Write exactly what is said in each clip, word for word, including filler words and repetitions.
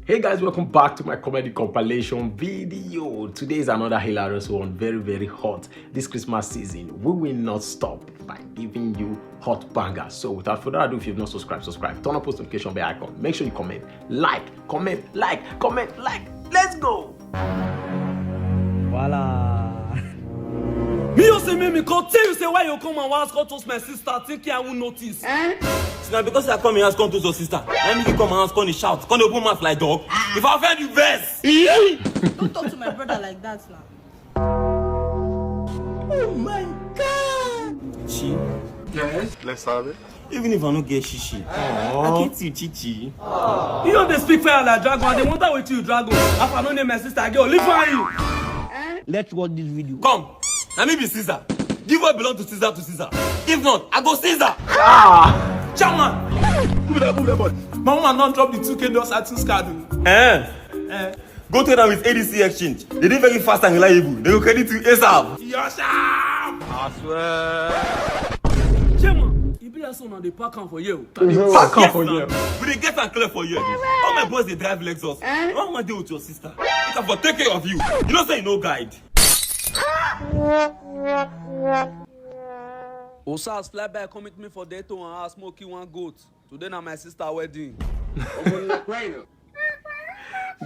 Hey guys, welcome back to my comedy compilation video. Today is another hilarious one, very, very hot. This Christmas season, we will not stop by giving you hot bangers. So without further ado, if you've not subscribed, subscribe, turn on post notification bell icon, make sure you comment, like, comment, like, comment, like. Let's go. Voila. Me, you say, me, me, come tell you, say, why you come and ask, come toast my sister, think I won't notice. Eh? So now because I come here, ask, come toast your sister. I make you come and ask, come dey shout, come dey open mouth like dog. If I offend you, vex. Don't talk to my brother like that now. Oh my God. She. Yes. Let's have it. Even if I no get shishi, I get you, chichi. You don't dey speak fire like dragon. I dey wonder wetin you dragon. If I no name my sister, girl, leave her you. Let's watch this video. Come, let me be Caesar. Give what belong to Caesar to Caesar. If not, I go Caesar. Ah, chairman. Move that, move that body. My woman don drop the two K dollars at two card. Eh? Eh? Go to them with A D C exchange. They dey very fast and reliable. They go credit you ASAP. Yosham! I swear. Chairman, you be like someone dey pack am for you. Pack am for you. We dey get am clear for you. All my boys dey drive Lexus. Eh? Why woman dey with your sister? It can for take care of you. You know say you no guide. Osas fly by come meet me for Dayton and ask smoke one goat. Today na my sister wedding.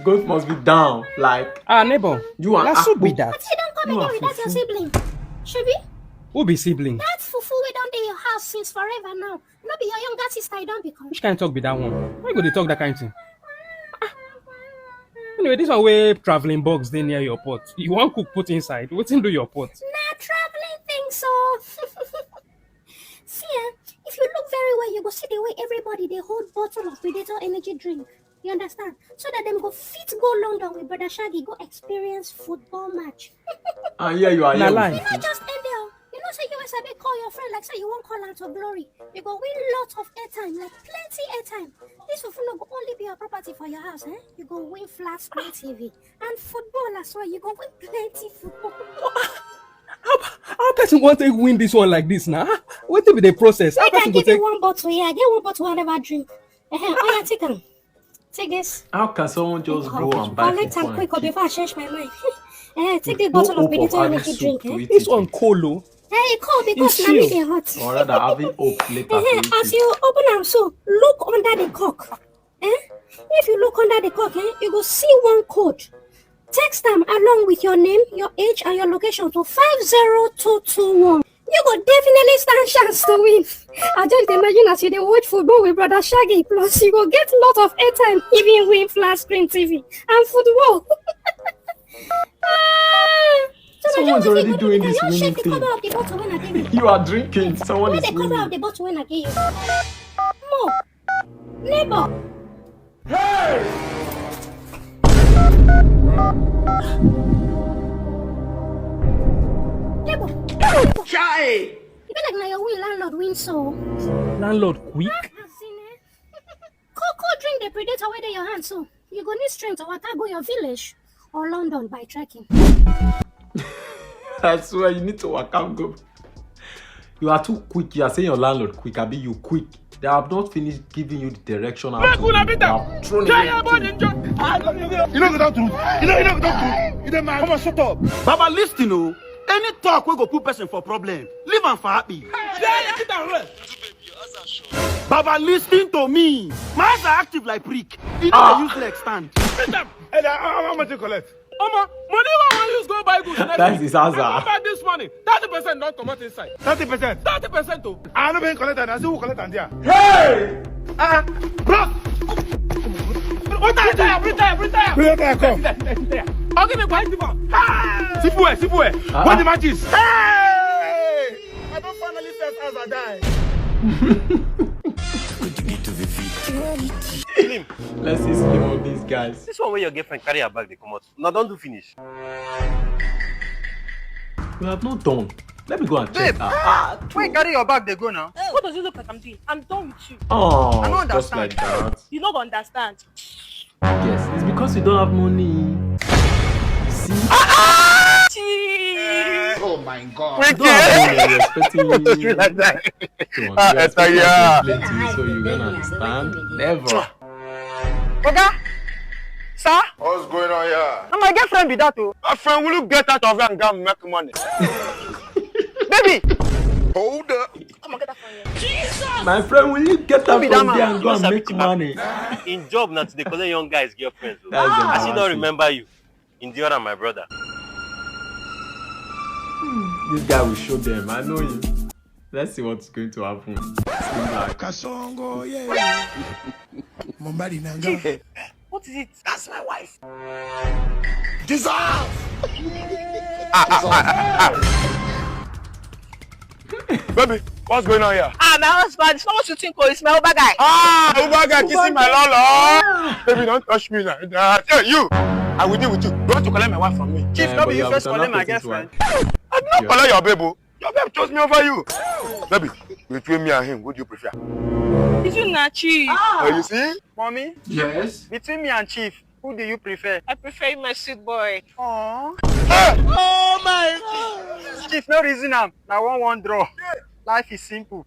Goat must be down, like, ah, neighbor, you are na so be that. But you don't come again with that your sibling. Shebi? Who be sibling? That fufu wey don dey your house since forever now. No be your younger sister you don become. Which kind talk be that one? Why you go dey talk that kind thing? Ah. Anyway, this one wey traveling box dey near your pot. You wan cook put inside. Wetin do your pot? Na traveling thing so. See, eh, if you look very well, you go see the way everybody dey hold bottle of Predator energy drink. You understand? So that dem go fit go London with Brother Shaggy, go experience football match. And here you are. Na here lie. You no just end there. You know say you sabi call your friend like say you wan call am to glory. You go win lots of airtime, like plenty airtime. This fufu no go only be your property for your house, eh? You go win flat screen T V and football as well. You go win plenty football. How, how person wan take win this one like this now? Wetin be the process? How person go take? Make I give you one bottle here. I get one bottle I never drink. Eh, oya, take am. Take this. How can someone just go and buy food and keep? Collect am quick, or before I change my mind. Eh, take the bottle of Benito energy drink, eh? This one cold o. Eh, e cold because na me dey hot. Or rather, having hope later. Eh, as you open am so, look under the cork. Eh? If you look under the cork, eh, you go see one code. Text am along with your name, your age, and your location to five zero two two one. You go definitely stand chance to win. I just imagine as you dey watch football with Brother Shaggy, plus you go get lot of airtime, even win flat screen T V and football. Ah, so na just wetin you go do, you don shake the cover of the bottle wey I give you. Someone is already doing this winning thing. You are drinking. Someone is winning. Where the cover of the bottle wey I give you? More. Neighbor. Hey! Neighbor. Chai! E be like na your win landlord win so. Landlord quick? Ah, as in, eh? Cold, cold drink the Predator wey dey your hand so. You go need strength to waka go your village or London by trekking. I swear, you need to waka go. You are too quick. You are saying your landlord quick. Abi you quick? They have not finished giving you the direction how to. Make una beat am. They have thrown everything. You no go talk truth. You no, you no go talk truth. You dey mad. Come on, shut up. Baba, listen o. Any talk wey go put person for problem, leave am for happy. Baba, listen to me. My eyes are active like brick. You no dey use leg stand. Beat am. Hey, how, how much you collect? Omo, money wey I wan use go buy goods. That's his answer. I come back this morning, thirty percent don comot inside. Thirty percent? Thirty percent o. I no been collect am. I see who collect am there. Hey! Ah, bro. Bring tire, bring tire, bring tire. Bring tire, come. I'll give you five people. Sifu eh, sifu eh. What the match is? Hey! I don finally first as I die. Let's see some of these guys. This one wey your girlfriend carry her bag dey comot. Una don do finish? We have not done. Let me go and check. Babe, ah, why you carry your bag dey go now? What does it look like I'm doing? I'm done with you. Oh, I don't understand. Just like that. You no go understand. Yes, it's because you don't have money. You see? Oh my God. You don't have money, you're expecting me. What does it look like that? Come on, you're expecting me to explain to you, so you gonna understand? Never. Oga, Sir? What's going on here? Na my girlfriend be that o. My friend, will you get out of here and go and make money? Baby! Hold up. Come on, get out from here. My friend, will you get out from there and go and make money? In job na to dey collect young guys' girlfriends o. That's embarrassing. As he don't remember you, Indiora, my brother. This guy will show them. I know him. Let's see what's going to happen. Kasongo, yeah. Mombari nanga. Chief, what is it? That's my wife. Dissolve! Baby, what's going on here? Ah, my husband. It's not what you think, oh, it's my Uber guy. Ah, Uber guy kissing my lolo. Baby, don't touch me like that. Hey, you. I will deal with you. You want to collect my wife from me? Chief, no be you first collect my girlfriend. I did not collect your babe o. Your babe chose me over you. Baby, between me and him, who do you prefer? Is it not Chief? Ah, you see? Mommy? Yes? Between me and Chief, who do you prefer? I prefer my sweet boy. Aww. Oh my God! Chief, no reason am. Na one one draw. Life is simple.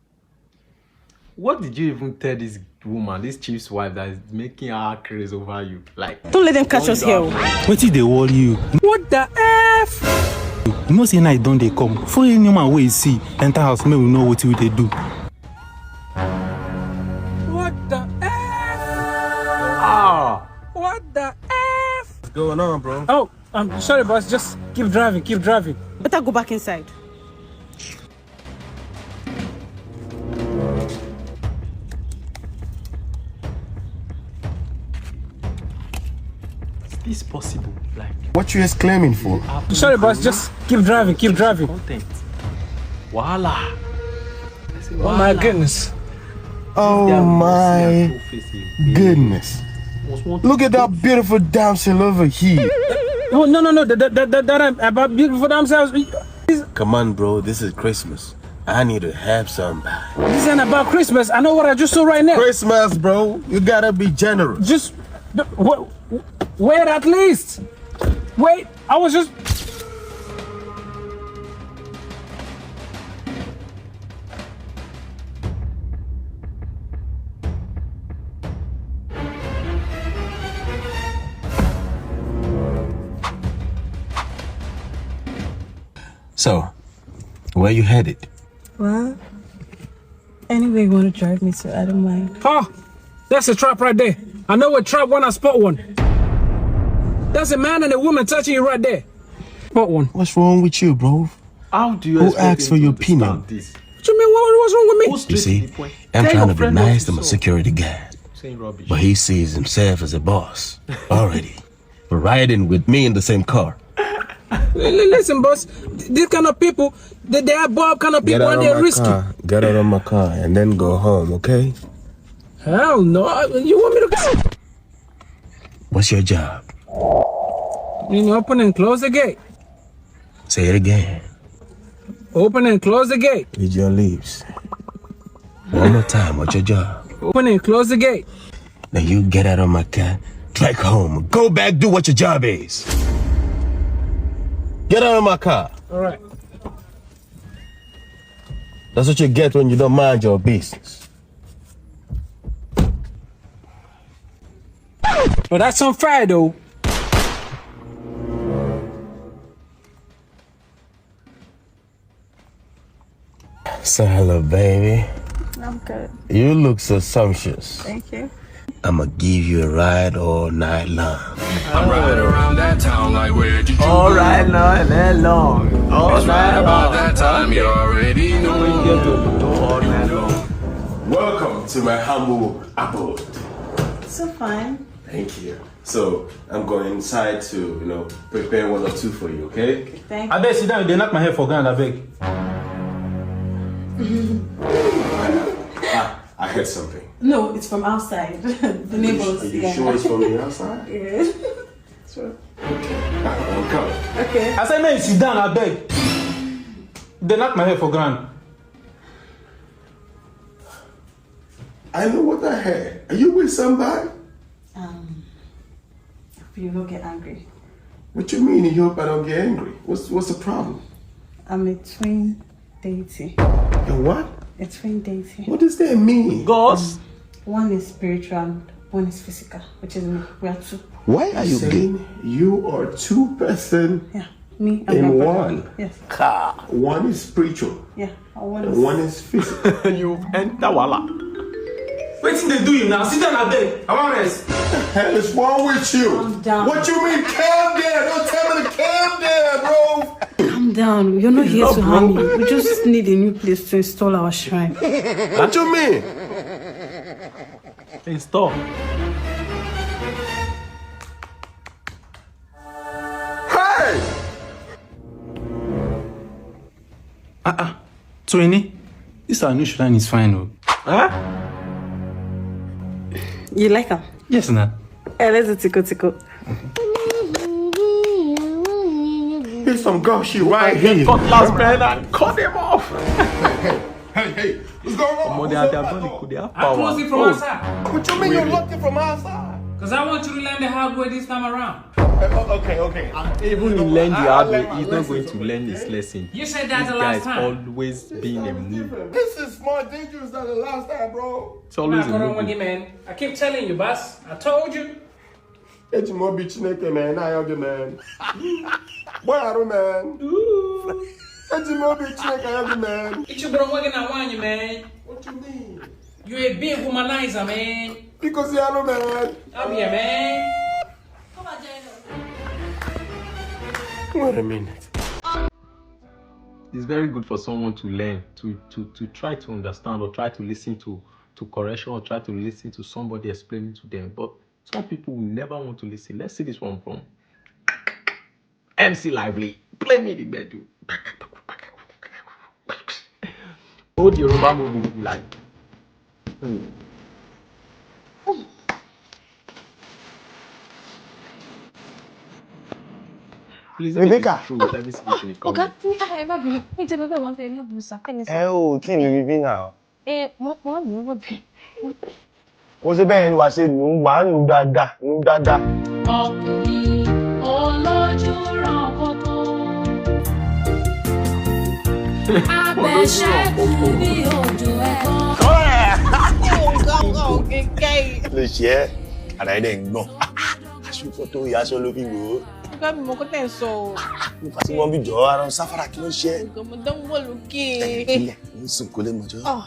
What did you even tell this woman, this chief's wife, that is making her craze over you? Like, don't let them catch us here. Wetin dey worry you? What the F? You know say night don dey come. For any man wey you see enter house, make we know wetin we dey do. What the F? Ah. What the F? What's going on, bro? Oh, I'm sorry, boss. Just keep driving, keep driving. Better go back inside. Is this possible? Like, what you exclaiming for? Sorry, boss. Just keep driving, keep driving. Content. Wahala. Oh my goodness. Oh my goodness. Look at that beautiful damsel over here. No, no, no, no. That, that, that, that, that, about beautiful damsels. Come on, bro. This is Christmas. I need to have some. This isn't about Christmas. I know what I just saw right now. Christmas, bro. You gotta be generous. Just wait, wait at least. Wait, I was just. So, where you headed? Well, anywhere you want to drive me to, I don't mind. Oh, that's a trap right there. I know a trap when I spot one. That's a man and a woman touching you right there. Spot one. What's wrong with you, bro? How do you expect me to understand this? Who asked for your opinion? What you mean? What, what's wrong with me? You see, I'm trying to be nice to my security guard, but he sees himself as a boss already. Riding with me in the same car. Li-, li-, listen, boss. Th-, these kind of people, they, they are Bob kind of people, and they're risky. Get out of my car and then go home, okay? Hell no. I, you want me to go? What's your job? You know, open and close the gate. Say it again. Open and close the gate. With your lips. One more time, what's your job? Open and close the gate. Now you get out of my car, drive home, go back, do what your job is. Get out of my car. All right. That's what you get when you don't mind your business. But that's unfair, though. So hello, baby. I'm good. You look so sumptuous. Thank you. I'ma give you a ride all night long. I'm riding around that town like, where did you go? All right, now and then long. All night long. It's right about that time, you already know. All night long. Welcome to my humble abode. So fine. Thank you. So I'm going inside to, you know, prepare one or two for you, okay? Thank you. Abeg, sit down, you dey knock my head for ground, abeg. Ah, I heard something. No, it's from outside. The neighbors. Are you sure it's from the outside? Yeah. Sure. Ah, I'm coming. Okay. I said make you sit down, abeg. Dey knock my head for ground. I know what I heard. Are you with somebody? Um, you don't get angry. What you mean you hope I don't get angry? What's, what's the problem? I'm a twin deity. A what? A twin deity. What does that mean? Ghost? Um, one is spiritual, One is physical, which is me. We are two. Why are you gay? Saying you are two person Yeah, me and in my brother. One. Yes. Car. One is spiritual. Yeah. And one is. One is physical. You enter wala. Wetin dey do you now? Sit down abeg. I wan rest. Hell is wrong with you? Calm down. What you mean, calm down? Don't tell me to calm down, bro. Calm down. You're not here not to harm broke. me. We just need a new place to install our shrine. What you mean? Install. Hey! Ah ah, Twinny, this our new shrine is fine o. Huh? You like him? Yes na. Eh, let's do tickle tickle. Here's some girl shit right here. Cutlass man and cut him off. Hey, hey, what's going on? Omo, they are diabolical. They have I close power. it from outside. What you mean you're looking from outside? Because I want you to learn the hard way this time around. Uh, okay, okay. I- Even he you know learn the what? I- hard I way, learned my he's not lesson going to from learn it, his eh? Lesson. You said This that the guy last is time. Always being a move. This is more dangerous than the last time, bro. It's always a Nah, move. Man, I keep telling you, boss. I told you. Eji m obi Chineke, man. I hug you, man. Boy, I don't, man. Eji m obi Chineke, I hug you, man. Ichubro nwa gị na nwaanyị, man. What you mean? You a big womanizer, man. Because you are, man. Come here, man. Wait a minute. It's very good for someone to learn, to to to try to understand or try to listen to to correction or try to listen to somebody explaining to them. But some people will never want to listen. Let's see this one from M C Lively. Play me the bedroom. Old Yoruba movie like. Hmm. Please, if Rebecca. It's true, let me see this in the Oga, comment. ẹ má bínú, mi ti bẹ́ẹ̀ wọ́n fẹ́ ẹ má bínú sá, kẹ́ni sá. Ẹ o, kí ni bíbí náà? Ẹ wọ́n wọ́n bínú wọ́n bínú. Mo ṣe bẹ́ẹ̀ ni wàá ṣe nù ú, wàá nù ú dáadáa, nù ú dáadáa. Ọkùnrin olójú ràn kókó. Abẹ́ṣẹ́kù bí òjò ẹ̀kọ́. Lè ṣe ẹ́, ara ẹ̀ dẹ̀ ń gbọ̀n. Aṣọ ìfọ́ tó yà aṣọ ló fi wò ó. Ọ̀gá mi mọ̀ kó tẹ̀ ń sọ o. Mo fà sí wọn bí jọ ara ń sáfárà kí ló ń ṣe ẹ́. Ọ̀gá mo dánwò wọ́n lókè. Ilẹ̀ ń sùn kó lè mọ̀jọ́. Ah,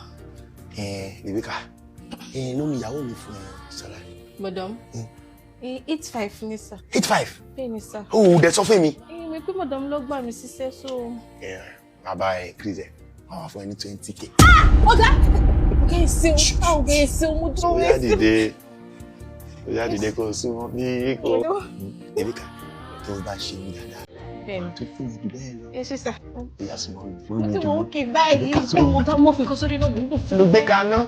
Ẹ Rebecca, ẹ ló mi ìyàwó mi fún ẹ sọ̀rọ̀. Madam, Mm. eh, eight five ni sir. Eight five. Bẹ́ẹ̀ ni sir. O ò dẹ̀ sọ fún mi. Ẹ mi pé madam ló gbà mí síṣẹ́ so. Ẹ bàbá ẹ Chris ẹ, wọ́n wá fún ẹ ní twenty k. Ọ̀gá! Ọ̀gá ẹ ṣeun, ah, ọ̀gá ẹ ṣeun, mo dúró Ó ẹ yá ṣeun. Dìde, ó yá Dìde kó o súnmọ́ bí kò. Rebecca, tó o bá ṣe mí dáadáa, Bẹ́ẹ̀ ni. tó fún mi bẹ́ẹ̀ lọ. Ẹ ṣe sà. Ìyá súnmọ́ mi. Mo ti mọ̀ ókè báyìí. Ṣé mo ká mo fi nǹkan sórí náà mò ń bọ̀ fún Ló gbé kaná.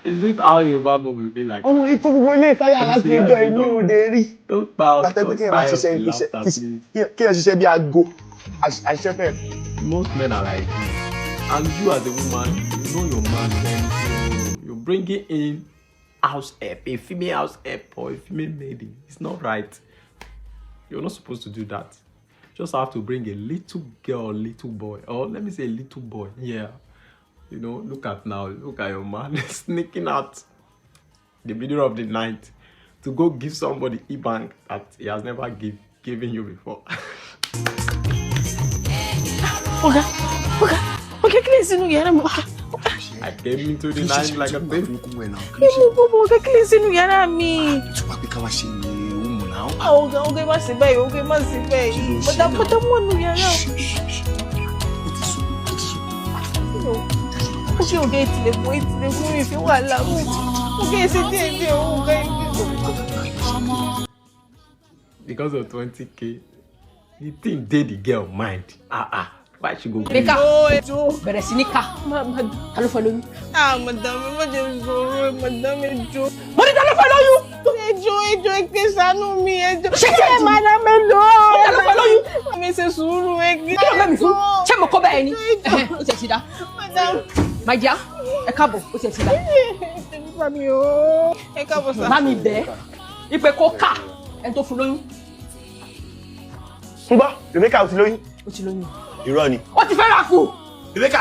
Is it how Yoruba movie be like? Ọmọ ikú gbogbo ilé ìtayà láti ẹjọ́ inú òde rí. Don't bow. Pàtẹ́pẹ́ Don't kí ẹ bow máa ṣiṣẹ́ your ibi iṣẹ́ laughter, please. kí ẹ ṣiṣẹ́ bí aago àṣìṣe fẹ́. Most men are like this. And you as a woman, you know your man, then you, you're bringing in house help, a female house help or a female maiden. It's not right. You're not supposed to do that. Just have to bring a little girl, little boy, or let me say a little boy. Yeah. You know, look at now. Look at your man sneaking out the middle of the night to go give somebody e-bank that he has never give, given you before. Ọ̀gá, ọ̀gá, ọ̀gá, kí lè sínú yàrá mi? Ọ̀gá, I came into the night like a thief. Ẹ mú bọ́bọ̀, ọ̀gá, kí lè sínú yàrá mi? Tí wàá pé ká wá ṣe ni ó mọ̀ náà. Ah, ọ̀gá, ọ̀gá, má ṣe báyìí, ọ̀gá, má ṣe báyìí. Bọ́dá, bọ́dá, mú ọ̀nù yàrá. Ó ti sùn, ó ti sùn. Ó ṣe ọ̀gá ìtìlẹ̀kùn, ìtìlẹ̀kùn mi fi wàhálà mi. Ọ̀gá ẹ ṣe díẹ̀ díẹ̀, ọ̀gá ẹ ṣe díẹ̀. Because of twenty k, the thing dey the girl mind. Ah ah. Why she go Rebecca, bẹ̀rẹ̀ sí ní ká. Ta ló fẹ́ lóyún? Ah, madam, ẹ má jẹ́ sọ̀rọ̀, madam, ẹ jọ̀ọ́. Mo ní ta ló fẹ́ lóyún? Ẹ jọ̀ọ́, ẹ jọ̀ọ́, ẹ ké ṣàánú mi, ẹ jọ̀ọ́. Ṣé kí ẹ jù? Madam, ẹ lọ. Ta ló fẹ́ lóyún? Ẹ ṣe sùúrù, ẹ ké. Kí ló fẹ́ mi fún? Ṣé mo kó bẹ́ẹ̀ ni? Ẹ̀hẹ́n, ó ti ẹ̀ ti dá. Madam, My dear, ẹ káàbọ̀, ó ti ẹ̀ ti dá. ẹ bá mi o. Ẹ káàbọ̀ sà. Bá mi bẹ̀ ẹ́. Ipe kó kà ẹni tó fún lóyún. Ń gbọ́, Rebecca ò ti lóyún. Ó ti lóyún. Irọ́ ni. Ó ti fẹ́ ra kù. Rebecca,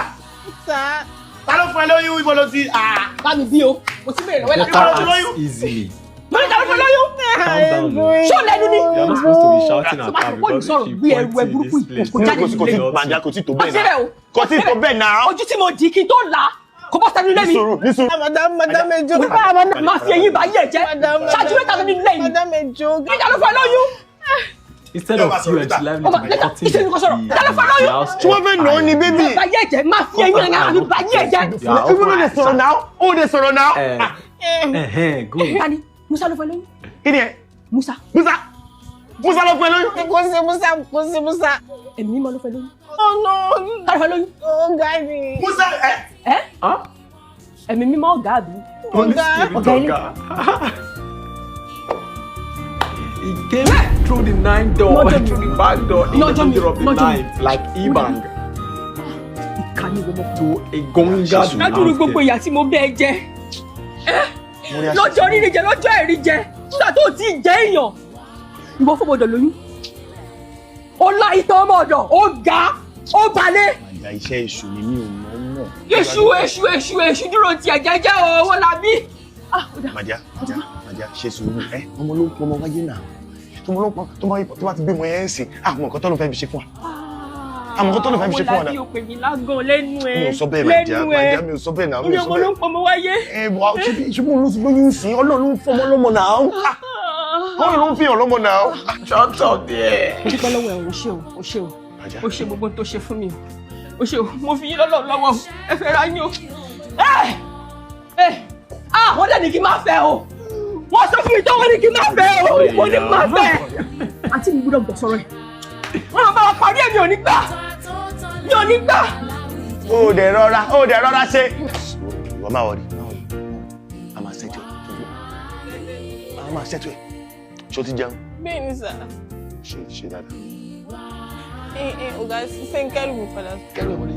Sir. Ta ló fún ẹ lóyún? Ibo ló ti? Ah, Bá mi bí o. Mo ti bẹ̀rẹ̀ lọ́wọ́ Better láti. act easily. Mo ní ta ló fún ẹ lóyún? Calm down. Ṣé o lẹ́nu ni? You're not supposed to be shouting at Tó bá her sọ pé because sọ̀rọ̀ she's gbé ẹrù ẹ pointing burúkú this ìpò place. kò jáde kò sí kò sí nílé. Màdìá, kò tí tó bẹ́ẹ̀ Àṣírí náà. ẹ̀ o. Kò tí tó bẹ́ẹ̀ náà. Ojú tí mo dì kí n tó là kó bọ́ sẹ́nu lẹ́mi. Nísùúrù, nísùúrù. Madam, madam, ẹ jọ̀ọ́. Mo bá máa fi ẹyin bá yé jẹ. Madam, Ṣáájú mẹ́ta ló ní lẹ́yìn. Madam, ẹ jọ̀ọ́. Níta ló fún ẹ lóyún. Instead of you explaining Ọmọ my níta cutting ìṣe nǹkan sọ̀rọ̀. Níta ló fún ẹ lóyún. Tí wọ́n fẹ́ nà ọ́ ni bébì. Bá yé jẹ, máa fi ẹyin ara mi bá yé jẹ. You are Ìwé ló lè off sọ̀rọ̀ náà. Ó lè sọ̀rọ̀ náà. Eh, eh, eh, good. Tani? Musa ló fún ẹ lóyún. Kí ni ẹ? Musa. Musa. Musa ló fún ẹ lóyún. Kò sí Musa, kò sí Musa. Ẹ̀mí mímọ́ ló fẹ́ lóyún. Oh no. Ká ló fẹ́ lóyún. Oh, guy mi. Musa ẹ. Ẹ́? Huh? Ẹ̀mí mímọ́ ọ̀gá àbí? Holy Spirit, Okay. Oga. He came through the nine door, Not through the back door, in the Not middle of the not night, like Ebang, Ìkànnì wo mọ̀. to a Gonga. Ládùúrú gbogbo ìyà tí mo bẹ́ẹ̀ jẹ. Lọ́jọ́ rírì jẹ, lọ́jọ́ ẹ̀rí jẹ. Nígbà tó ti jẹ́ èèyàn. Ìwọ fún ọmọdọ̀ lóyún. Ó lá ìtàn ọmọ ọ̀dọ̀, ó ga, ó balẹ̀. Màdìá, iṣẹ́ èṣù ni mi ò mọ̀ mọ̀. Èṣù, èṣù, èṣù, èṣù dúró ti ẹ̀jẹ̀ jẹ́ o, owó la bí. Ah, ó dà. Màdìá, Màdìá, Màdìá, ṣe sùúrù. Ẹ, ọmọ ló ń pọ ọmọ wáyé náà. Tọmọ ló ń pọ, tó bá tó bá ti bímọ yẹn ń sìn. Àmọ́ nǹkan tọ́lọ́ fẹ́ fi ṣe fún wa. Àmọ́ nǹkan tọ́lọ́ fẹ́ fi ṣe fún wa Owó la bí náà. o pè mí lágàn lẹ́nu ẹ. Mi ò sọ bẹ́ẹ̀, Màdìá, Lẹ́nu ẹ. Màdìá, mi ò sọ bẹ́ẹ̀ náà. Mi Orí ò sọ ọmọ ló ń bẹ́ẹ̀. pọmọ wáyé. Ẹ bọ̀ ṣé bí ṣé mo ló ti lóyún sí? Ọlọ́run ló ń fọmọ lọ́mọ náà. Ah, Ọlọ́run ló ń fihàn lọ́mọ náà. Shut up there. Mo dúpẹ́ lọ́wọ́ ẹ, o ṣé o, o ṣé o. Màdìá. O ṣé gbogbo tó ṣe fún mi. O ṣé o, mo fi yín lọ́lọ́ lọ́wọ́. Ẹ fẹ́ ra yín o. Ẹ! Ẹ! Ah, wọ́n dẹ̀ ní kí n má fẹ́ o. Wọ́n sọ fún mi tó wọ́n ní kí n má fẹ́ o. Wọ́n ní kí n má fẹ́. Àǹtí mi gbọ́dọ̀ gbọ́ sọ̀rọ̀ ẹ̀. Wọ́n máa bá wa parí ẹ̀, mi ò ní gbà. Mi ò ní gbà. Ó dẹ̀ rọra, ó dẹ̀ rọra ṣe. Ìwọ má wọrí, má wọrí. A máa ṣètò ẹ̀. A máa ṣètò ẹ̀. Ṣé o ti jẹun? Bẹ́ẹ̀ni sà. Ṣe ṣe dáadáa. Ẹ ẹ ọ̀gá ṣe ń kẹ́rù mi padà. Kẹ́rù ẹ̀ wọlé.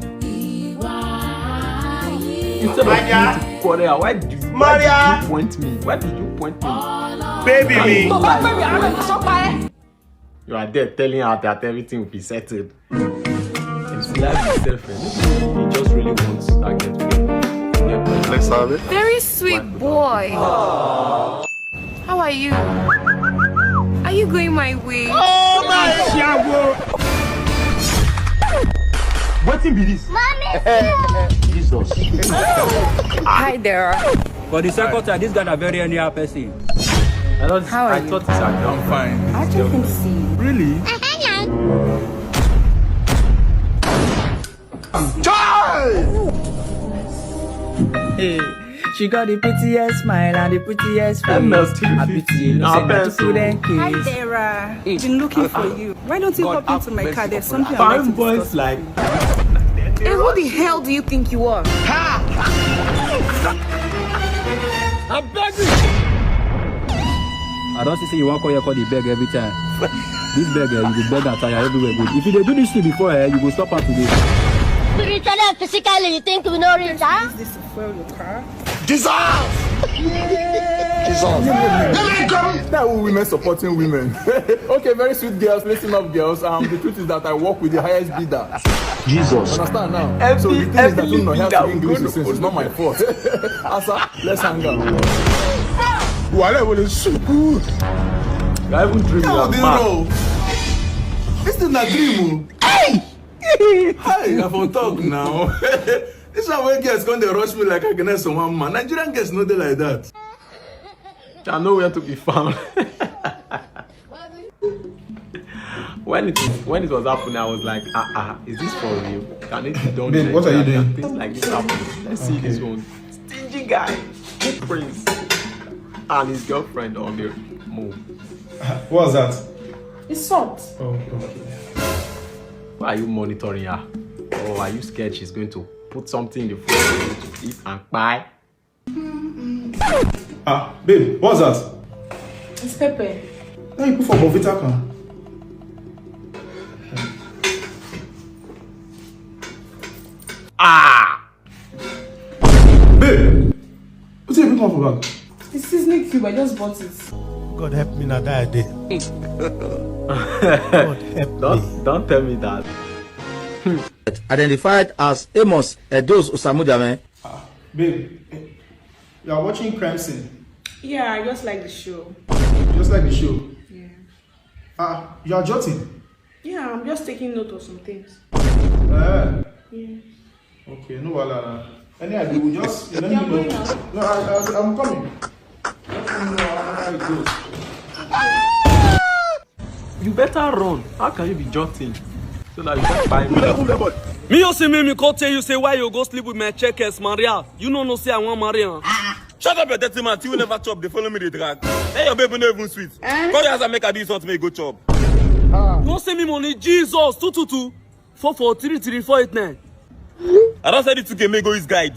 Instead of you to quarrel, why did you, why did Maria! You point me? Why did you point me? Bébì mi. Tó bá pè mí, àárọ̀ ìfọṣọ pa ẹ́. You are there telling her that everything will be settled. It's life itself, eh? Maybe he just really wants that girl to get, to get pregnant. Let's have it. Very sweet boy. How are you? Are you going my way? Wetin be this? Jesus. Hi there. For the second time, this guy na very anyhow person. I, don't, How are I you? Thought it's a girlfriend. I just can see. Really? Child! Hey, she got the prettiest smile and the prettiest face. M L T I fifty. pity, no Now say na pencil. to them Hi, case. Dara. Been looking for you. Why don't you hop into my car? There's something I'd Fine like to boys discuss like with you. Hey, who the hell do you think you are? I beg you. I don't see say you wan call here call dey beg every time. This beg, eh, you go beg and tire everywhere good. If you dey do this thing before, eh, you go stop am today. Spiritually and physically, you think we no reach, huh? Use this to fuel your car. Jesus! Jesus! That we women supporting women. Okay, very sweet girls, listen up, girls. Um, the truth is that I work with the highest bidder. Jesus! Understand now? So the thing is that you know how to English since it's not my fault. Asa, let's hang out. Wàhálà wo lè sùkú? You are even dreaming. How Like do you mad. Know? This is not dream. Oh. Hey! Hey, I for talk now. This one wey girls come dey rush me like I connect some one man. Nigerian girls no dey like that. They are nowhere to be found. When it when it was happening, I was like, ah ah, is this for real? Can it be done? Babe, what are you doing? Things like this happen. Let's see this one. Stingy guy, who prince, and his girlfriend on the move. What's that? It's salt. Oh, okay. Why are you monitoring her? Or are you scared she's going to put something in the food for you to eat and buy? Ah, babe, what's that? It's pepper. Now you put for Bovita can. Ah! Babe, what you put for bag? It's seasoning cube. I just bought it. God help me na die day. God help me. Don't don't tell me that. Identified as Amos Edos Osamudame. Babe, you are watching Crimson. Yeah, I just like the show. Just like the show. Yeah. Ah, you are jotting. Yeah, I'm just taking note of some things. Eh, Yeah. okay, no wahala. Any idea? We just let me You're know. going out? No, I, I, I'm coming. Let me know how it goes. You better run. How can you be jotting? So that you can buy me. Me, you see me, me come tell you say why you go sleep with my checkers, Maria. You no know say I wan marry am. Shut up, your dirty mouth. You never chop. They follow me, they drag. Then your baby no even sweet. Come here, as I make I do something, make you go chop. You wan send me money? Jesus, two two two, four four three three four eight nine. I don send it to Keme, go his guide.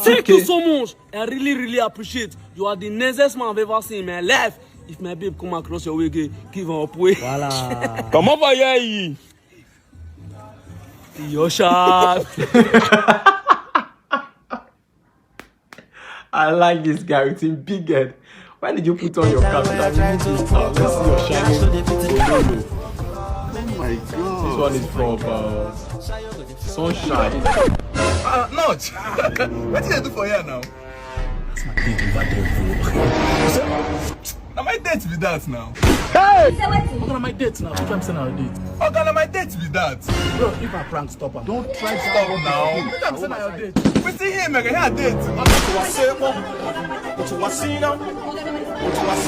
Thank you so much. I really, really appreciate. You are the nicest man I've ever seen in my life. If my babe come across your way again, give her up way. Come over here, ye. Your shot. I like this guy with him big head. Why did you put on your cap? Let's see your shiny. Oh my god. This one is from uh, Sunshine. Uh, not. What did I do for you now? That's my date over there, bro. Now my date with that now. Oga, na my date now. Which I'm saying our date. Oga, na my date with that. Bro, if I prank, stop am. Don't try to Stop now. Which I'm saying our date. We see him again. Here date. You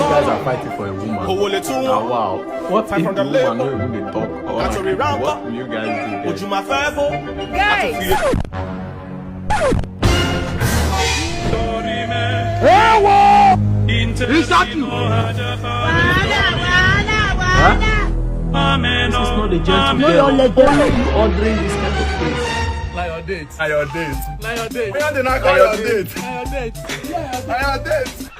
guys are fighting for a woman. Ah, wow. What if the woman no even dey talk? Or what will you guys do then? Guys! Is that you? This is not a gentleman. Only you ordering this kind of things. Na your date. Na your date. Na your date. Where they not call your date? Na your date. Na your date.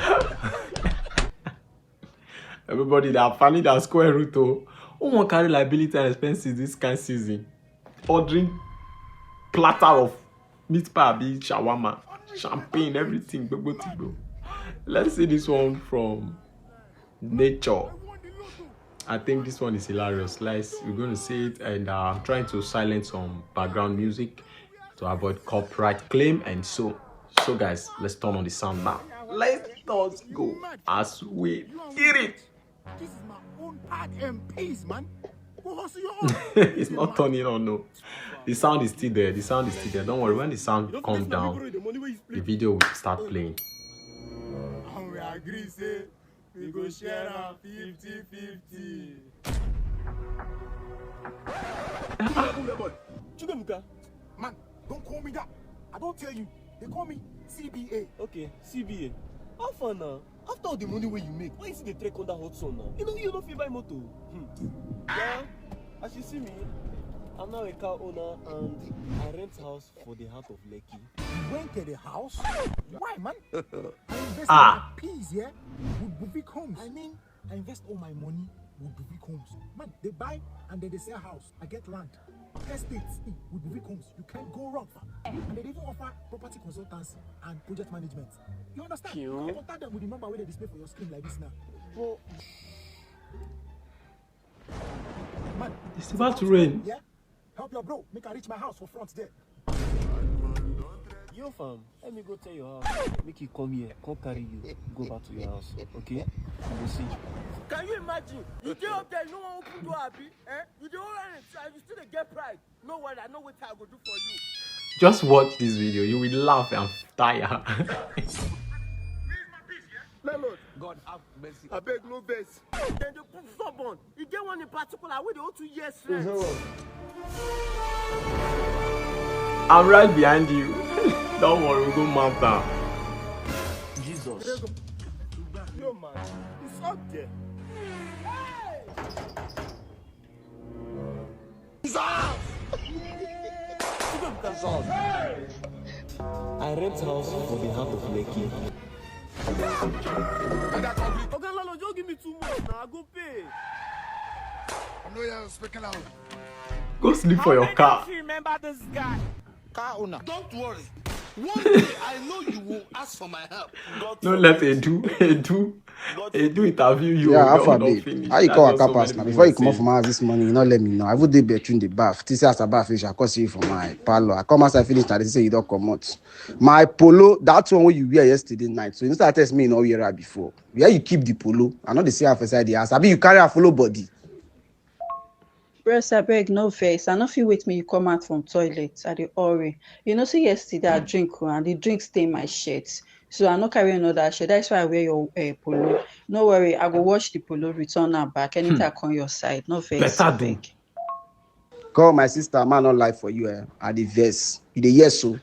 Everybody that finally that square root oh. Who wan carry liability and expenses this kind season? Ordering platter of meat pie, be shawarma, champagne, everything, gbogbo tigbo. Let's see this one from Nature. I think this one is hilarious. Let's, we're going to see it, and uh, I'm trying to silence some background music to avoid copyright claim and so. So guys, let's turn on the sound now. Let us go as we hear it. This is my own part and peace, man. Go hustle your own. It's not turning on, no. The sound is still there. The sound is still there. Don't worry. When the sound comes down, the video will start playing. And we agree say we go share am fifty fifty. Chukwuemeka. Man, don't call me that. I don't tell you. They call me C B A. Okay, C B A. How far now? After all the money wey you make, why you still dey trek under hot sun now? You know, you no fit buy motor. Hmm. Yeah, as you see me, I'm now a car owner and I rent house for the heart of Lekki. You went to the house? Why, man? I invest Ah. My peas, yeah, with Bouvic Homes. I mean, I invest all my money with Bouvic Homes. Man, they buy and then they sell house. I get land. Estate with Bouvic Homes. You can't go wrong, fam. And they even offer property consultancy and project management. You understand? You can contact them with the number where they display for your screen like this now. But man, It's about to rain. Yeah? Help your bro. Make I reach my house for front there. Yo, fam, let me go tell your house. Make you come here, come carry you, go back to your house, okay? You go see. Can you imagine? You dey up there, you no wan open door, abi? Eh? You dey hold hand, and you still dey get pride. No worry, I know wetin I go do for you. Just watch this video. You will laugh and tire. Landlord, God have mercy. Abeg, no vex. Dem dey put stubborn. E get one in particular wey dey hold two years rent. I'm right behind you. Don't worry, we go mount down. Jesus. Yo, man, it's up there. I rent house for the heart of Lekki. Oga landlord, just give me two months now, I go pay. Go sleep for your car. Remember this guy. Car owner. Don't worry. One day I know you will ask for my help. No let Edu, Edu, Edu interview you. Yeah, how Don far, don babe? finish. How you That's come just so waka pass many now? people Before were you come off saying. My house this morning, you not let me know. I would dey between the bath. This as a bath fish, I come see you for my parlor. I come outside finish now. They say you don't come out. My polo, that one wey you wear yesterday night. So you know that test me you no wear am before. Where you keep the polo? I know they see am for inside the house. Abi you carry a follow body. Bros, abeg no vex. I no fit wait make you come out from toilet. I dey hurry. You know say yesterday I drink o, and the drink stain my shirt. So I no carry another shirt. That's why I wear your uh, polo. No worry, I go wash the polo, return am back. Anytime I come your side, no vex. Better do. Abeg. Call my sister, man, not lie for you. Eh? I dey vex. You dey yes so.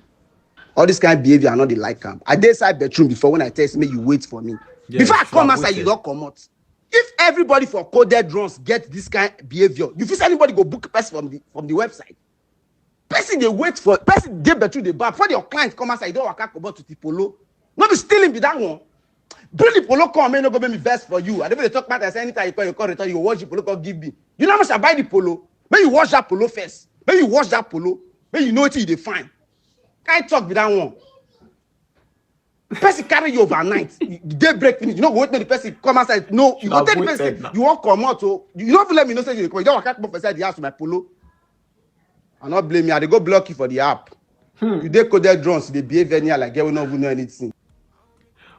All this kind of behavior, I know they like am. I dey inside bedroom before when I test me, you wait for me. Yes, before I you come have outside, you waited. don't come out. If everybody for coded runs get this kind of behavior, you feel anybody go book person from the from the website. Person they wait for person they bet you the bar before your client come outside, you don't waka comot with the polo. No be stealing be that one. Bring the polo come, may no go make me vex for you. I don't even talk about this anytime you call, you call return, you watch the polo come give me. You know how much I buy the polo? May you wash that polo first. May you wash that polo. May you know what you dey find. Can't talk with that one. Person carry you overnight. The day break finish. You know what make the person come outside. No, you Should go have tell the person waited now. You won't come out. So you don't even let me know say you come. You don't waka come for inside the house with my polo. I not blame you. I dey go block you for the app. Hmm. You dey coded drums. They behave anyhow like girl we no even know anything.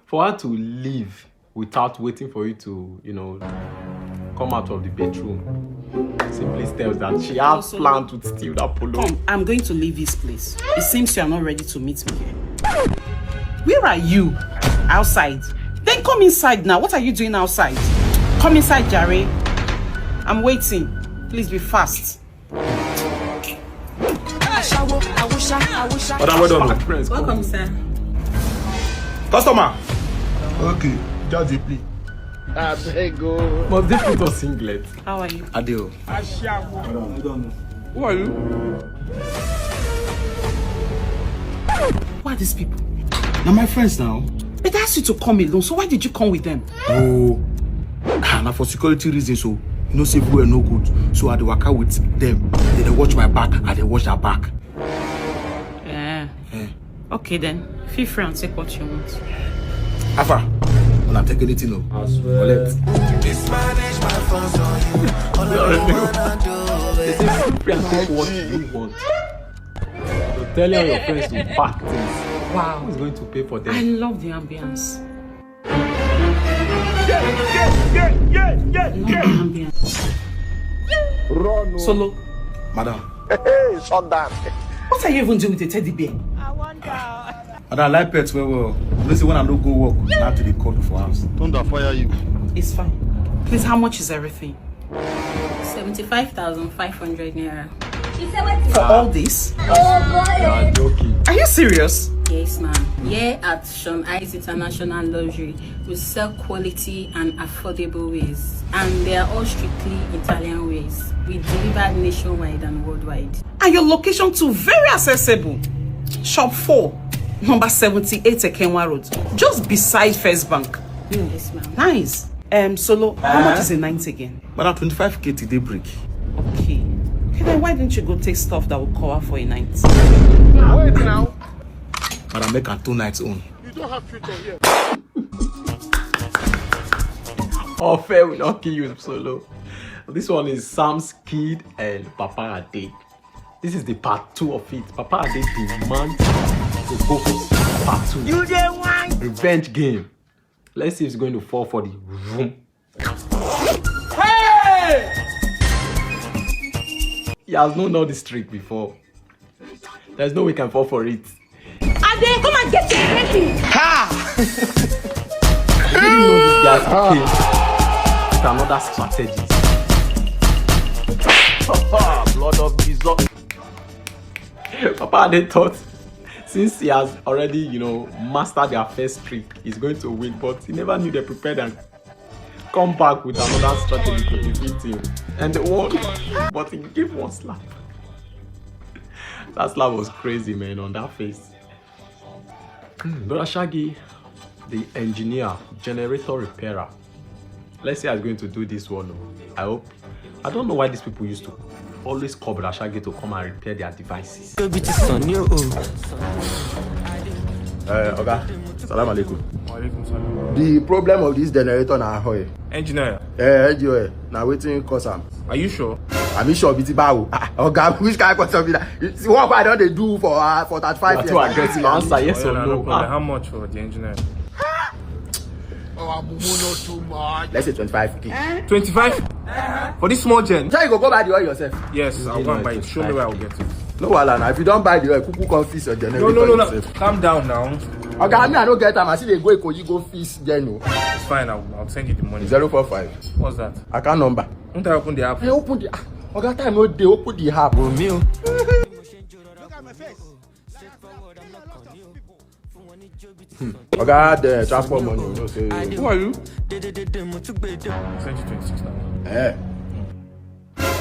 For her to leave without waiting for you to, you know, come out of the bedroom simply tells that she has Also, planned to steal that polo. Come, I'm going to leave this place. It seems you are not ready to meet me here. Where are you? Outside. Then come inside now. What are you doing outside? Come inside, Jare. I'm waiting. Please be fast. But I well done. Friends, Welcome, sir. Customer. Okay, just dey play. Abeg o. Must they put on singlet? How are you? Adeo. Who are you? Who are these people? Now my friends now. They asked you to come alone, so why did you come with them? Oh, ah, na for security reasons. So you know say everywhere no good. So I dey waka with them. They dey watch my back. I dey watch their back. Yeah. Eh. Okay then. Feel free and take what you want. Afa, when I take anything, no. Collect. They say feel free and take what you want. So tell all your friends to pack things. Wow. Who is going to pay for I them? Love the ambience. Love the ambience. Run. Solo, Madam. Hey, shut down. What are you even doing with a teddy bear? Madam, I like pets well well. You know say when I no go work, I have to dey call for house. Thunder fire you. It's fine. Please, how much is everything? Seventy-five thousand five hundred naira. For all this? You are joking. Are you serious? Yes, ma'am. Here at Sean Ice International Luxury, we sell quality and affordable ways, and they are all strictly Italian ways. We deliver nationwide and worldwide. And your location too very accessible. Shop four, number seventy-eight Ekenwa Road, just beside First Bank. Yes, ma'am. Nice. Um, Solo, how much is a night again? Madam, twenty-five K till daybreak. Okay. Okay, then why didn't you go take stuff that will cover for a night? Wait now. Madam, make am two nights own. You don't have future here. Unfair will not kill you, Solo. This one is Sam's Kid and Papa Ade. This is the part two of it. Papa Ade demand to go for part two. You dey whine. Revenge game. Let's see if it's going to fall for the room. He has known all this trick before. There's no way he can fall for it. Ade, come and get your baby. You didn't know this guy came with another strategy. Blood of Jesus. Papa Ade thought since he has already, you know, mastered their first trick, he's going to win, but he never knew they prepared and come back with another strategy to defeat him. And they won, but he gave one slap. That slap was crazy, man, on that face. Hmm, Brother Shaggy, the engineer, generator repairer. Let's see how he's going to do this one. Oh. I hope. I don't know why these people used to always call Brother Shaggy to come and repair their devices. Tóbi ti sàn ní o. Uh, Oga, salam alaikum. Walaikum salam. The problem of this generator na oil. Engineer. Eh, N G O oil. Na wetin cause am? Are you sure? Are you sure? Biti bawo. Ah, Oga, which kind of question be that? You see, what I don dey do for uh, for thirty-five years? You are too aggressive. Answer yes or no. How much for the engineer? Our mumu not too much. Let's say twenty-five K. Twenty-five? For this small gen? Try you go go buy the oil yourself. Yes, I'll go and buy it. Show me where I'll get it. No wahala now. If you don't buy the oil, kuku come fix your generator. No, no, no, no. Calm down now. Okay, I mean, I don't get time. I see they go Ikoyi go fix gen o. It's fine. I'll, I'll send you the money. Zero four five. What's that? Account number. Don't I open the app? Hey, open the. Oga, time no dey. Open the app. Romeo. Look at my face. Oga, the transport money, you know, say. Who are you? Twenty twenty-six now. Eh.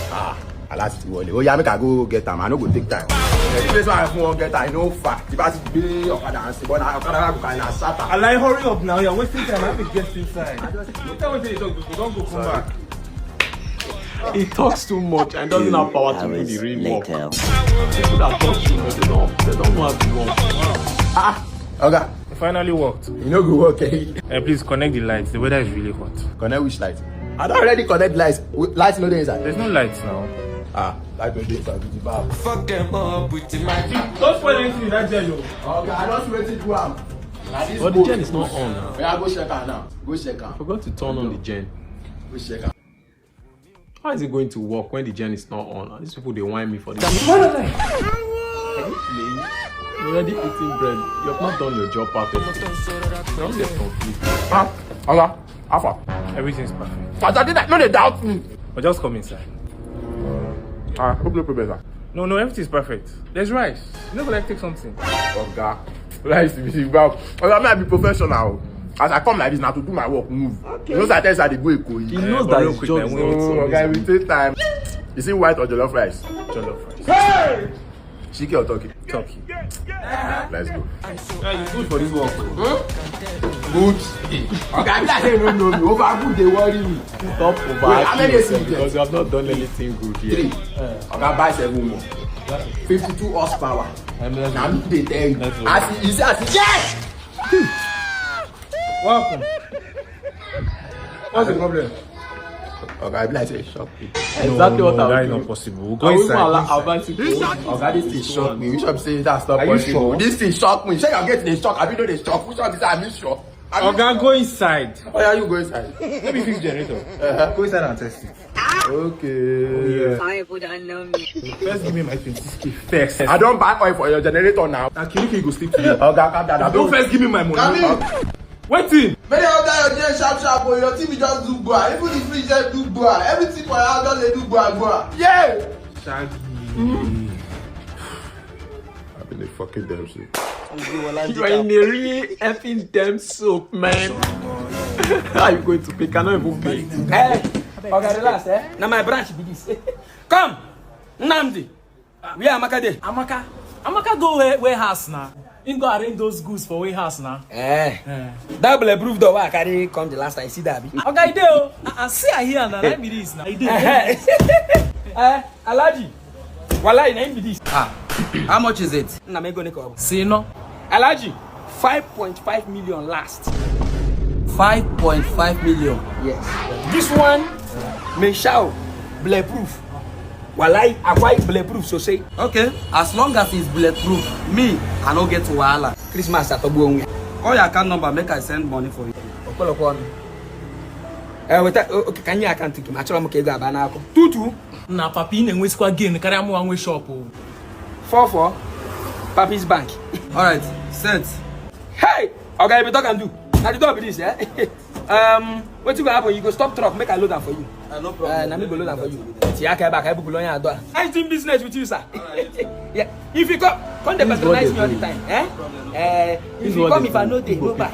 Ah, alas, you want. Oh, yeah, make I go get am. I no go take time. The place where I wan get am, I no far. If I be Okada and say, but na Okada, I go kind of sat am. Alai, hurry up now. You're wasting time. I have to get inside. You tell me say you don't go, don't go come back. He talks too much and doesn't have power to do the real work. People that talk too much, they don't, they don't know how to work. Ah, Oga. It finally worked. You know go work, eh? Uh, please connect the lights. The weather is really hot. Connect which light? I don't already connect lights. Lights no dey inside. There's no lights now. Ah, light no dey inside. Fuck them up with the magic. Don't spoil anything in that jail, yo. Okay, I don't see wetin do am. But the gen is not on now. Yeah, go check am now. Go check am. I forgot to turn on the gen. Go check am. How is it going to work when the gen is not on? These people, they whine me for this. Are you playing? You're already eating bread. You have not done your job perfectly. Don't get confused. Ah, Oga, how far? Everything's perfect. But I did not know they doubt me. But just come inside. Ah, hope no problem, sir. No, no, everything's perfect. There's rice. You never like take something. Oga, rice is big. Oga, me I be professional. As I come like this now to do my work, move. Okay. You know that I tell you, I dey go Ikoyi. He knows that it's jobs. No, okay, we take time. Is it white or jollof rice? Jollof rice. Hey! Chicken or turkey? Turkey. Let's go. Yeah, you good for this work. Huh? Good. Oga, I be like say you no know me. Over good dey worry me. Stop overacting yourself because you have not done anything good yet. Three. Oga, buy seven more. Fifty-two horsepower. Na me dey tell you. As you see, as you yes! What happened? What's the problem? Oga, I be like say shock me. Exactly what I was doing. No, no, that is not possible. We'll go inside. Oga, this thing shock me. Which one be say that's not possible? This thing shock me. Shey you get the shock? I be no dey shock. Which one be say I be shock? Oga, go inside. Oh yeah, you go inside. Let me fix generator. Uh-huh. Go inside and test it. Okay. Some people don't know me. First, give me my twenty-six K first. I don't buy oil for your generator now. Now, Kiriki go sleep today. Oga, calm down. Don't first give me my money. Come in. Wetin? Make dem order your drink sharp sharp o, your T V just do gbua, even the fridge just do gbua, everything for your house just dey do gbua gbua. Yeah! Shaggy. Mm. I been a fucking damn soup. You are in a real effing damn soup, man. How are you going to pay? Cannot even pay. Eh, Oga, relax, eh? Na my branch be this. Come, Nnamdi. Where Amaka dey? Amaka, Amaka go where warehouse na. Him go arrange those goods for warehouse na. Eh. Eh. That bulletproof door wey I carry come the last time, you see that, abi? Oga, e dey o. Ah, ah, see, I hear na. Na be this na. E dey. Eh, Alhaji. Wallahi, na him be this. Ah, how much is it? Na me go make up. See no. Alhaji, five point five million last. Five point five million. Yes. This one, Meshao, bulletproof. Wallahi, I quite bulletproof, so say. Okay, as long as it's bulletproof, me, I no get wahala. Christmas at Obuonwe. Call your account number, make I send money for you. Okpolokwo ọnụ. Eh, weta, o-, okay, ka anyị account gị, ma achọrọ m ka ego aba n'akụ. Tutu. Na papi na-enwesikwa gain karịa mụ nwe shop o. Four four. Papi's Bank. All right, sent. Hey! Oga, you be talk and do. Na the door be this, eh? Um, wetin go happen? You go stop truck, make I load am for you. Ah, no problem. Uh, na me go load am for you. Ti aka back, I buku lonya door. I doing business with you, sir. Yeah. If you come, come dey patronize me all the time, eh? Eh, if you come, if I no dey, no buy.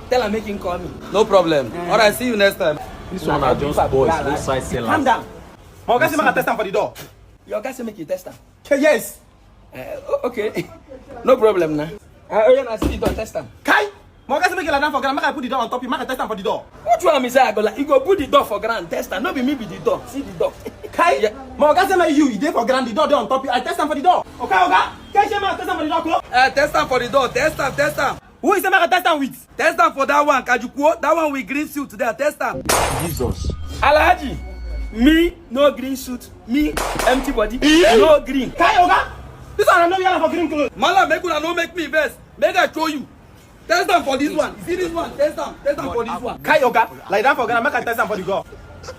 Tell am make him call me. No problem. Eh. All right, see you next time. This one na just boys, no size sellers. Calm down. My oga say make I test am for the door. Your oga say make you test am. Say yes. Eh, o-, okay. No problem na. Uh, oh yeah, na see the door, test am. Kai! My oga say make you lie down for ground, make I put the door on top you, make I test am for the door. Which one me say I go like? You go put the door for ground, test am. No be me be the door. See the door. Kai! Yeah. My oga say make you, you dey for ground, the door dey on top you. I test am for the door. Okay, oga. Kai, say make I test am for the door, come. Eh, test am for the door. Test am, test am. Who is the man I test am with? Test am for that one, Kajukuo. That one with green suit there. Test am. Jesus. Alhaji, me no green suit, me empty body, no green. Kai Oga, this one I know you are for green clothes. Malam, make una no make me vex. Make I show you. Test am for this one. See this one. Test am. Test am for this one. Kai Oga, like that for Ghana, make I test am for the girl.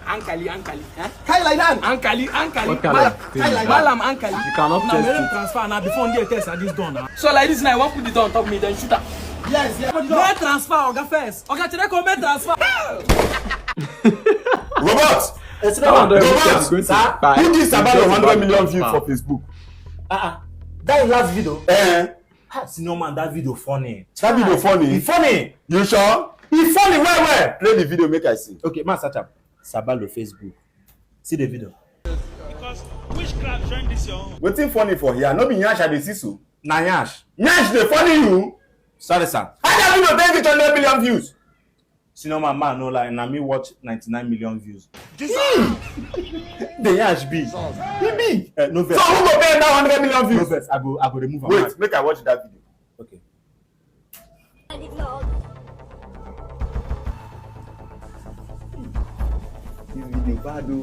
Ankali, ankali, eh? Kai like that. Ankali, ankali. What kind of thing is that? Malam ankali. You cannot test it. Transfer now before they test at this done now. So like this now, I want put the door on top me, then shoot her. Yes, yes. Put the door. Make transfer, Oga first. Oga, today come make transfer. Robot! Robot! Sir, who gives Sabalo one hundred million views for Facebook? Uh-uh. That last video. Eh? Ah, senior man, that video funny. That video funny? E funny. You sure? E funny well well. Play the video, make I see. Okay, man, search am. Sabalo Facebook. See the video. Because witchcraft join this your own. Wetin funny for here? No be yansh I dey see so. Na yansh. Yansh dey funny you? Sorry, sir. How that video take reach hundred million views? Senior man, man, no lie. Na me watch ninety-nine million views. Jesus! The yansh big. E big. Uh, no vex. So who go pay that hundred million views? No vex. I go, I go remove am. Wait, make I watch that video. Okay. This video bad o.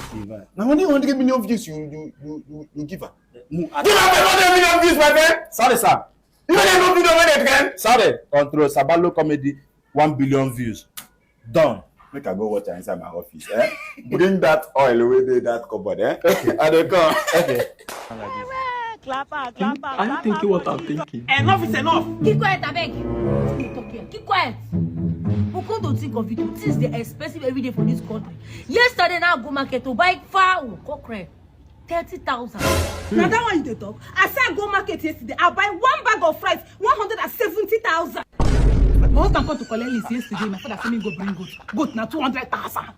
Now only hundred million views you you you you, you give her. Give her five hundred million views, my friend. Sorry, sir. You don't know video when they trend. Sorry. Control Sabalo comedy, one billion views. Done. Make I go watch am inside my office. Eh? Bring that oil wey dey that cupboard. Eh? Okay. I dey come. Okay. Clap am, clap am, clap am. Are you thinking what I'm thinking? Enough is enough. Keep quiet, abeg. Wetin you talk here? Keep quiet. We come to think of it, things dey expensive every day for this country. Yesterday, now I go market to buy fowl, cockerel, thirty thousand. Na that one you dey talk? I say I go market yesterday, I buy one bag of rice, one hundred and seventy thousand. My husband come to collect list yesterday, my father say me go bring goat. Goat na two hundred thousand.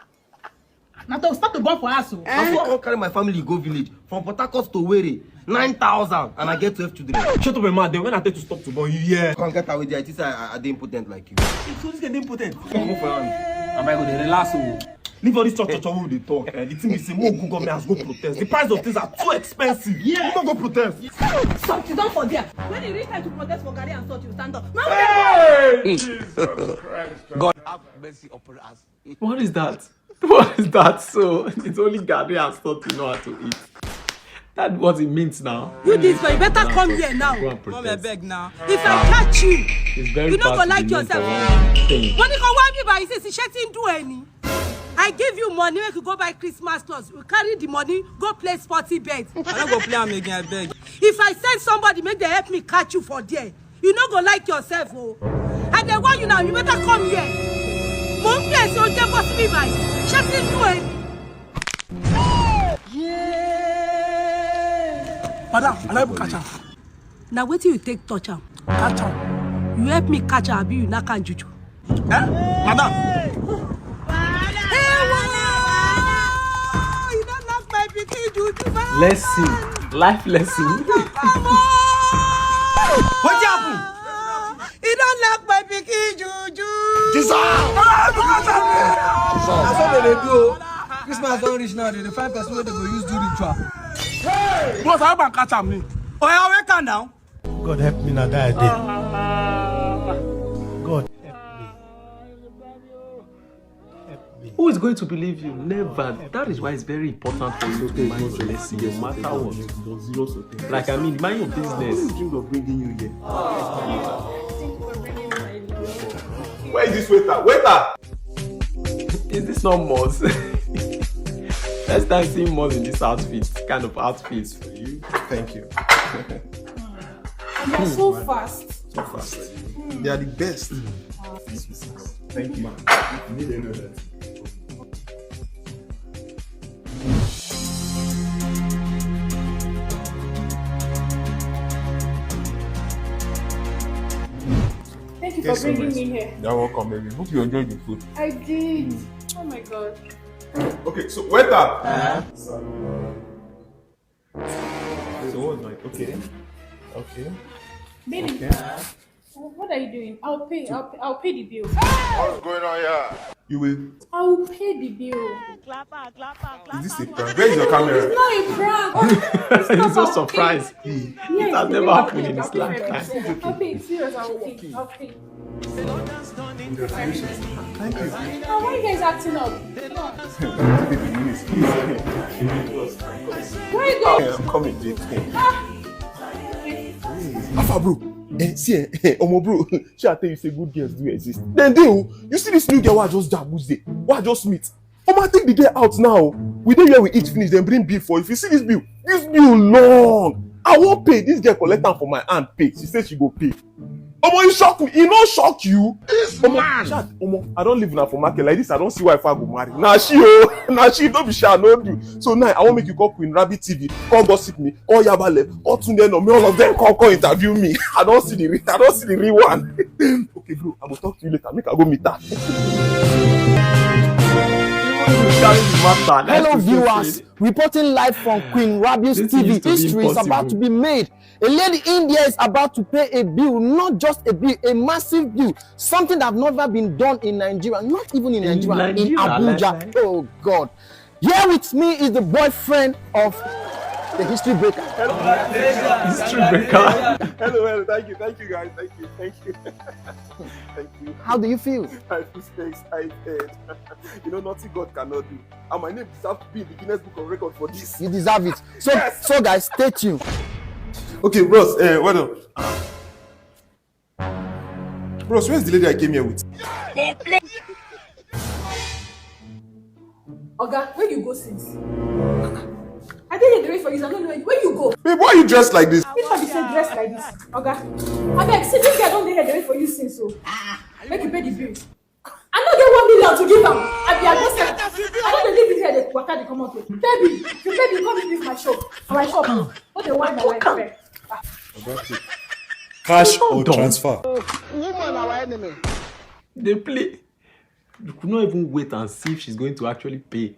Na to start to born for us o. I wan carry my family go village from Port Harcourt to Owerri, nine thousand, and I get twelve children. Shut up, man. Then when I tell you to stop to born, you hear? Come get away there. I think say I, I dey impotent like you. So this guy dey impotent. Come go for hand. Am I go dey relax o? Leave all this cho cho cho wey we dey talk. Eh, the thing be say, make we go government house go protest. The price of things are too expensive. Yeah. Make we go protest. Stop, sit down for there. When e reach time to protest for garri and salt, you stand up. Now hey! Jesus Christ. God have mercy upon us. What is that? What is that? So it's only garri and salt you know how to eat. That's what it means now. You this boy, you better come here now. Go and protest. Mommy, I beg now. If I catch you, you no go like yourself. Money come why me by say she shouldn't do any. I give you money, make you go buy Christmas clothes. You carry the money, go play sporty bet. I no go play am again, I beg. If I send somebody, make they help me catch you for there. You no go like yourself o. I dey warn you now, you better come here. Mo ń bẹ̀ ṣe oúnjẹ bọ́ sí mi báyìí. Ṣé ti ń dùn ẹ́? Madam, I no even catch am. Na wetin you take touch am? Catch am. You help me catch am, abi you knack am juju? Eh? Madam. Ewo! You don knack my pikin juju. Lesson. Life lesson. Wetin happen? You don knack my pikin juju. Jesus! Na so they dey do o. Christmas don reach now, they dey find person wey they go use do ritual. Bros, I hope I catch am ni. Oya, wake am now. God help me na that day. God help me. Help me. Who is going to believe you? Never. That is why it's very important for you to mind your lesson, no matter what. Like, I mean, mind your business. What do you think of bringing you here? Where is this waiter? Waiter! Is this not Moz? First time seeing Moz in this outfit, kind of outfit. You? Thank you. You're so fast. So fast. They are the best. Thank you, man. You need to know that. Thank you for bringing me here. You're welcome, baby. Hope you enjoyed the food. I did. Oh my God. Okay, so waiter. So what was my, okay. Okay. Baby, what are you doing? I'll pay. I'll pay, I'll pay the bill. What's going on here? You will. I will pay the bill. Is this a prank? Where is your camera? It's not a prank. He's so surprised. It has never happened in his lifetime. I'll pay. Serious, I'll pay. I'll pay. Congratulations. Thank you. Oh, why are you guys acting up? Baby, please, please. Why are you Hey, guys? I'm coming, babe. Alpha bro, eh, see eh, eh, omo bro, shey I tell you say good girls do exist? Dem dey o. You see this new girl wey I just jam Wednesday, wey I just meet? Omo, I take the girl out now. We dey where we eat finish, dem bring bill for. If you see this bill, this bill long. I wan pay. This girl collect am for my hand, pay. She say she go pay. Omo, e shock me. E no shock you? Omo, sha, omo, I don leave una for market like this. I don see why I go marry. Na she o, na she, no be sha, no do. So now I wan make you call Queen Rabbit T V, call Gossip Me, call Yaba Left, call Tunde No, me all of them come come interview me. I don see the real, I don see the real one. Okay, bro, I go talk to you later. Make I go meet her. Carry the matter. Nice Hello, to see viewers. you. Reporting live from Queen Rabius This T V. used to be History is about impossible. To be made. A lady in there is about to pay a bill, not just a bill, a massive bill, something that have never been done in Nigeria, not even in In Nigeria, in Nigeria, Abuja. like, like. Oh God. Here with me is the boyfriend of the history breaker. History breaker. Hello, hello, thank you, thank you guys, thank you, thank you, thank you. How do you feel? I feel so excited. You know, nothing God cannot do. And my name deserves to be in the Guinness Book of Record for this. You deserve it. So, so guys, stay tuned. Okay, bros, uh, well done. Bros, where's the lady I came here with? Oga, where you go since? I dey here dey wait for you. I don't know where you, where you go. Babe, why are you dressed like this? Which one be say dress like this, Oga? Abeg, see this girl don dey here dey wait for you since o. Make you pay the bill. I no get one million to give am. I be I go sell. I no dey leave you here dey waka dey comot o. Baby, you baby come leave my shop. For my shop. No dey whine my life. Cash or Don't. Transfer. Woman, our enemy. They play. You could not even wait and see if she's going to actually pay.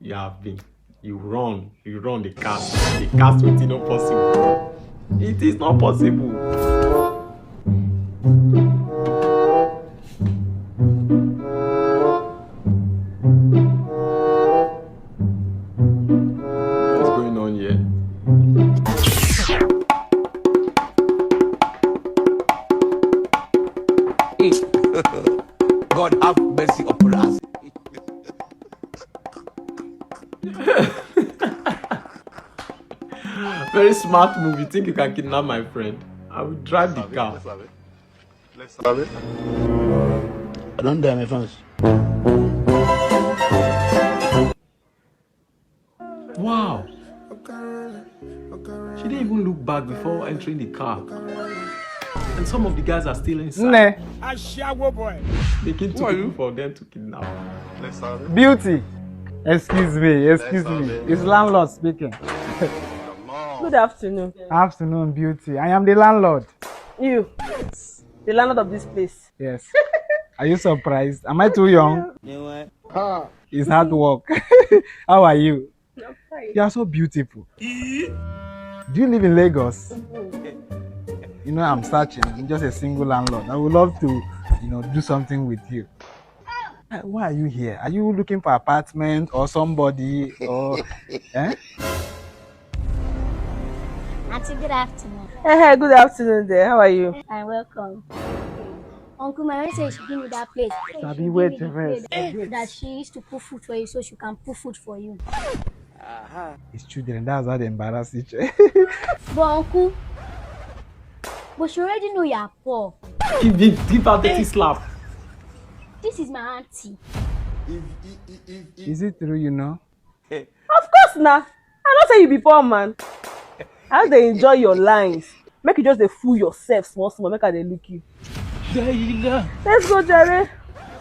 You have been. You run. You run the cast. The cast with it not possible. It is not possible. What's going on here? God have mercy upon us. Very smart move. You think you can kidnap my friend? I will drive the car. I don't dare my fans. Wow. She didn't even look back before entering the car. And some of the guys are still inside. Ne, Making two people for them to kidnap. Beauty. Excuse me, excuse me. It's landlord speaking. Good afternoon. Afternoon, Beauty. I am the landlord. You, the landlord of this place. Yes. Are you surprised? Am I too young? It's hard work. How are you? I'm fine. You are so beautiful. Do you live in Lagos? You know, I'm searching. I'm just a single landlord. I would love to, you know, do something with you. Uh, Why are you here? Are you looking for apartment or somebody or eh? Auntie, good afternoon. Hey, hey, good afternoon there. How are you? And welcome. Uncle, my mama say she give me that plate. Sabi wait Give me the first. Plate that she used to put food for you so she can put food for you. It's children. That's how they embarrass each. But uncle, but she already know you are poor. Give, give, give her dirty slap. This is my auntie. Is it true? You know. Of course, na. I know say you be poor man. How they enjoy your lines? Make you just dey fool yourself small small. Make I dey look you. Let's go, Jerry.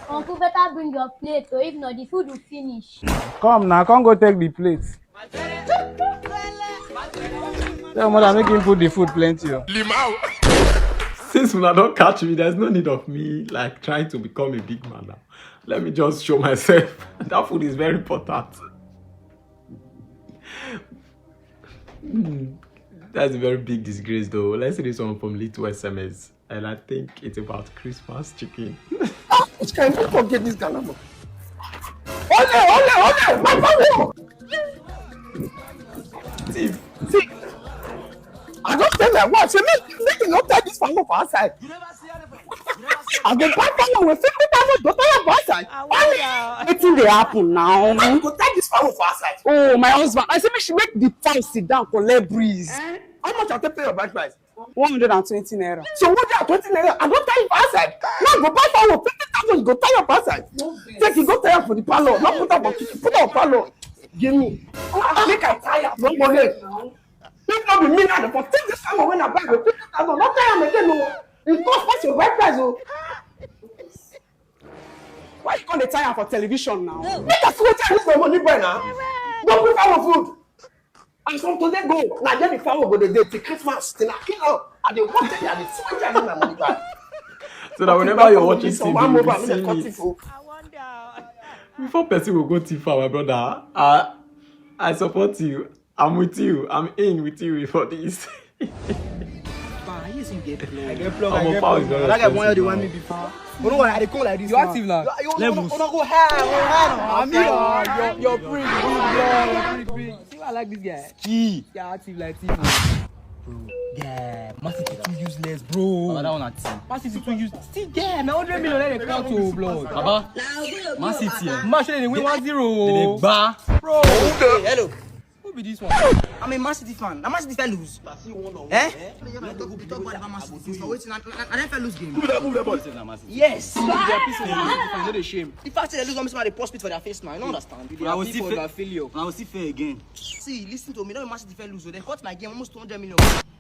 Uncle, better bring your plate, or if not, the food will finish. Come now, come go take the plate. Tell mother make him put the food plenty. Oh. Since una don't catch me, there's no need of me like trying to become a big man now. Let me just show myself. That food is very important. Hmm. That's a very big disgrace, though. Let's see this one from Little S M S, and I think it's about Christmas chicken. Which kind of forget this Ghana man? Ole, ole, ole, my power! Thief. See, I don tell my wife, say make, make you no tie this fowl for outside. I go buy fowl with fifty thousand, go tie am for outside. Wetin dey happen now? I go tie this fowl for outside. Oh, my husband, I say make she make the fowl sit down, collect breeze. Eh? How much I take pay your bride price? One hundred and twenty naira. So one hundred and twenty naira, I don tie you for outside. Now go buy fowl, fifty thousand, you go tie am for outside. Take you go tie am for the parlor, no put am for kitchen, put am for parlor. Give me. Ah, make I tie am. No go here. If no be me now, the for take this fowl wey I buy with fifty thousand, no tie am again, no. It cost pass your bride price, oh. Why you come dey tie am for television now? Make I see wetin I use my money buy now. Go prepare for food. And from today go, na there the fowl go dey dey till Christmas, till I kill am. I dey watch it, I dey see wetin I use my money buy. So that whenever you're watching T V, you will be seeing it. Before person will go too far, my brother, I, I support you. I'm with you. I'm in with you for this. Bah, you see, you get plug. I get plug. Omo, fowl is very expensive now. That guy want you the one me before. You know what? I dey come like this. You active now. You, you, you, you go high, go high now. I'm here. You're, you're pretty. See why I like this guy. Key. Yeah, active like this. Bro, yeah, Man City too useless, bro. Baba, that one na team. Man City too use. See, yeah, na hundred million dem dey count to, blood. Baba, Man City, eh. Match dem dey win one zero. Dem dey gba. Bro. Hey, hello. Who be this one? I'm a Man City fan. Na Man City fit lose. Eh? You no go talk bad about Man City since na wetin, na, na, na dem fit lose game. Move that, move that ball. Yes. They are pissing on Man City fan, no dey shame. The fact say dem lose, no mean say dem dey pour spit for their face now. You no understand. They are people that fail you. I will see fair again. See, listen to me. No be Man City fit lose, so dem cut my game almost two hundred million.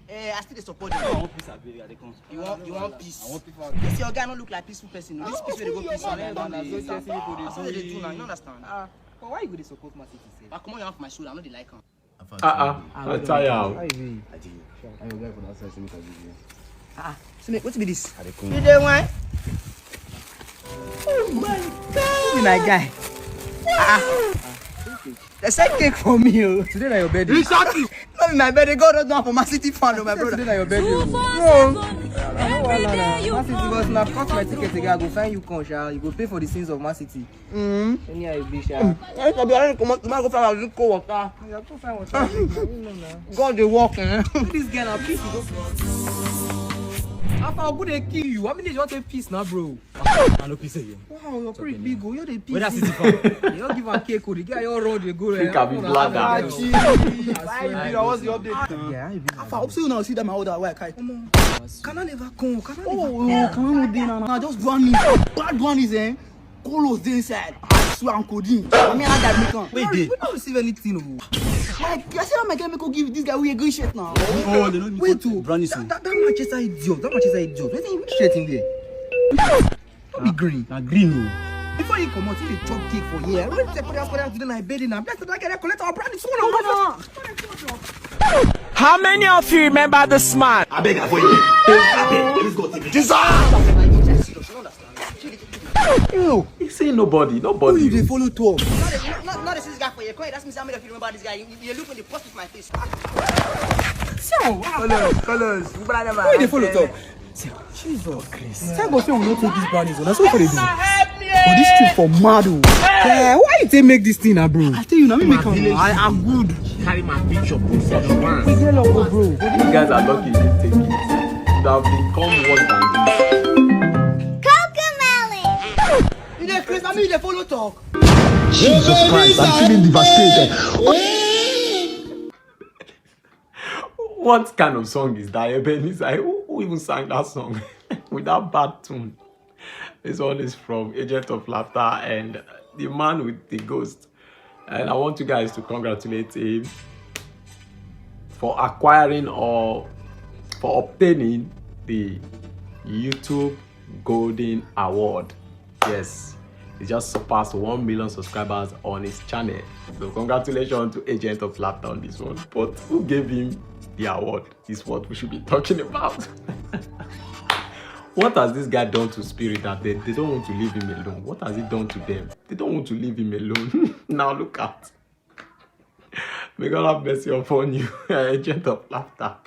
Eh, I still dey support them. I want peace, abeg, I dey come. You want, you want peace? I want peace. This your guy no look like peaceful person. This peace wey dey go peace, na so Chelsea people dey do. That's what they do now. You no understand? Ah, but why you go dey support Man City sef? But comot your hand for my shoulder. I no dey like am. Ah, ah, I tire am. How you be? I dey. And your guy for that side, say make I give you. Ah, ah. See me, wetin be this? I dey come. You dey wine? Oh my God. You be my guy. Ah, ah. They sell cake for me, oh. Today na your birthday. Exactly. No be my birthday. God don do am for Man City fan, oh, my brother. Today na your birthday, oh. Bro. I no wan lie na. Man City, because na cut my ticket again, I go find you come, sha. You go pay for the sins of Man City. Mm. Anyhow you be, sha. Mm. I be already comot, tomorrow go find am, drink cold water. Yeah, go find water. You know na. God dey work, eh? This girl na peace, you go. Alpha, who dey kill you? How many days you want to peace now, bro? I no peace again. Wow, your prick big, oh, you dey peace. Whether City fan. You give am cake, oh, the guy, you run, dey go. Think I be bladder. Ah, gee. Why you be that? What's the update? Yeah, I be. Alpha, hope say you now see that my order, why I carry? Come on. Can I never come? Can I never come? Oh, oh, can I no dey now? Now just do am. Bad one is, eh? Colos dey inside. I swear, I'm codeine. I mean, I got me come. Wait, we don't receive anything, oh. Like, you see how my guy make go give this guy we a green shirt now? Oh, they don't. Wait, oh. Brownies, that, that, that Manchester idiot. That Manchester idiot. What is shirt in there? No be green. Na green, oh. Before he comot, he dey chop cake for here. When he put that today, na birthday na. Bless that guy, collect our brownies. How many of you remember this man? Abeg, avoid me. Abeg, please God, take me. Jesus! You. He say nobody, nobody. Who you dey follow talk? Not, not, not this guy for your coin. That's me. How many of you remember this guy? You, you look in the post with my face. So, Colos, Colos, brother. Who you dey follow talk? Jesus Christ. Thank God say we no take these brownies, oh. Na so we dey do. But this trip for mad, oh. Eh, why you take make this thing, ah, bro? I tell you, na me make am. I am good. Carry my picture, put for the one. We dey lucky, bro. You guys are lucky you didn't take it. It would have become worse than this. Cocomelon. You dey craze, na me you dey follow talk. Jesus Christ, I'm feeling devastated. What kind of song is that, Ebenezer? Who, who even sang that song with that bad tune? This one is from Agent of Laughter and the man with the ghost. And I want you guys to congratulate him for acquiring or for obtaining the YouTube Golden Award. Yes, he just surpassed one million subscribers on his channel. So congratulations to Agent of Laughter on this one. But who gave him the award is what we should be talking about. What has this guy done to spirit that they, they don't want to leave him alone? What has he done to them? They don't want to leave him alone. Now look at. May God have mercy upon you, Agent of Laughter.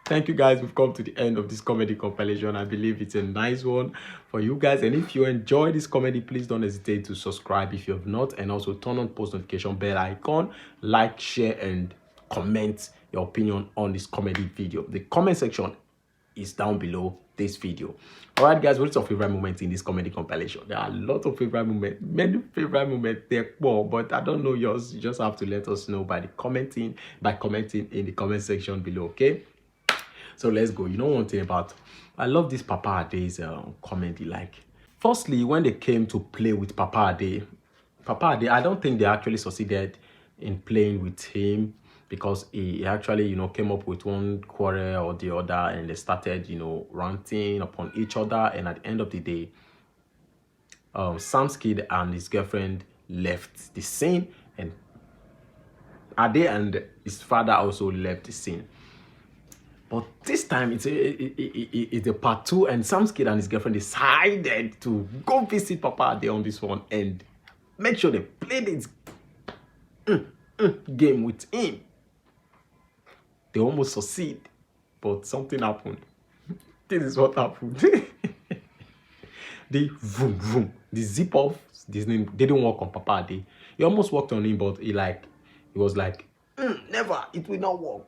Thank you, guys. We've come to the end of this comedy compilation. I believe it's a nice one for you guys. And if you enjoy this comedy, please don't hesitate to subscribe if you have not. And also turn on post notification bell icon, like, share, and comment your opinion on this comedy video. The comment section is down below this video. All right, guys, what's your favorite moment in this comedy compilation? There are a lot of favorite moments, many favorite moments there, but I don't know yours. You just have to let us know by the commenting, by commenting in the comment section below, okay? So let's go. You know one thing about, I love this Papa Ade's uh, comedy. Like, firstly, when they came to play with Papa Ade, Papa Ade, I don't think they actually succeeded in playing with him, because he actually, you know, came up with one quarrel or the other, and they started, you know, ranting upon each other. And at the end of the day, um, Sam's kid and his girlfriend left the scene, and Ade and his father also left the scene. But this time, it's a, it- it- it- it's a part two, and Sam's kid and his girlfriend decided to go visit Papa Ade on this one and make sure they play this mm, mm, game with him. They almost succeed, but something happened. This is what happened. The vroom vroom, the zip off, this name didn't work on Papa Ade. He almost worked on him, but he like, he was like, "Mm, never, it will not work."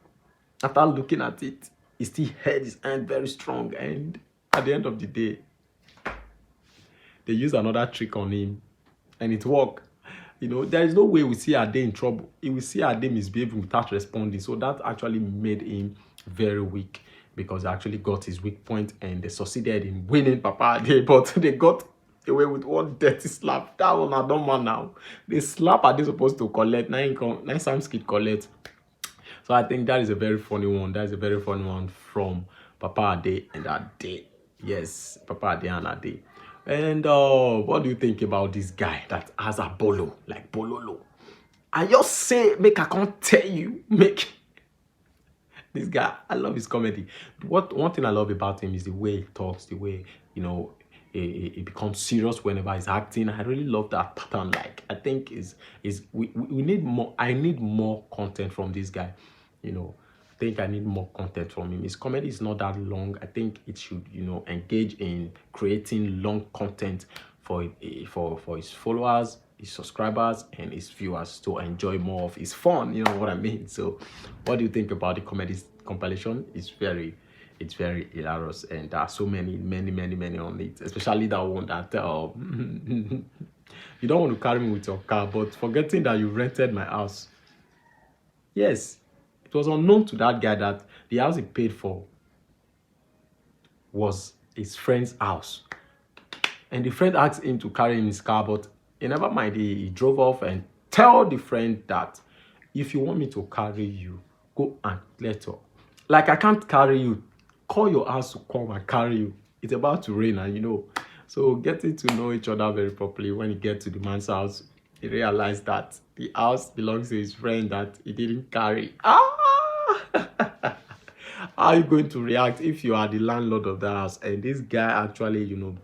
After looking at it, he still held his hand very strong, and at the end of the day, they use another trick on him, and it worked. You know, there is no way we see Ade in trouble. He will see Ade misbehaving without responding. So that actually made him very weak, because they actually got his weak point and they succeeded in winning Papa Ade, but they got away with one dirty slap. That one, I don't mind now. The slap are they supposed to collect? Now, now Sam's kid collect. So I think that is a very funny one. That is a very funny one from Papa Ade and Ade. Yes, Papa Ade and Ade. And uh, what do you think about this guy that has a bolo, like bololo? I just say, make I can't tell you, make this guy. I love his comedy. What one thing I love about him is the way he talks, the way, you know, it, it- it becomes serious whenever he's acting. I really love that pattern. Like, I think is is we, we we need more. I need more content from this guy. You know, I think I need more content from him. His comedy is not that long. I think it should, you know, engage in creating long content for eh, for for his followers, his subscribers, and his viewers to enjoy more of his fun. You know what I mean? So, what do you think about the comedy compilation? It's very, it's very hilarious, and there are so many, many, many, many on it. Especially that one that uh, you don't want to carry me with your car, but forgetting that you rented my house. Yes, it was unknown to that guy that the house he paid for was his friend's house. And the friend asked him to carry in his car, but he never mind. He, he drove off and tell the friend that, "If you want me to carry you, go and let her. Like, I can't carry you. Call your house to come and carry you. It's about to rain, and you know." So getting to know each other very properly, when he get to the man's house, he realized that the house belongs to his friend that he didn't carry. Ah! How are you going to react if you are the landlord of the house and this guy actually, you know,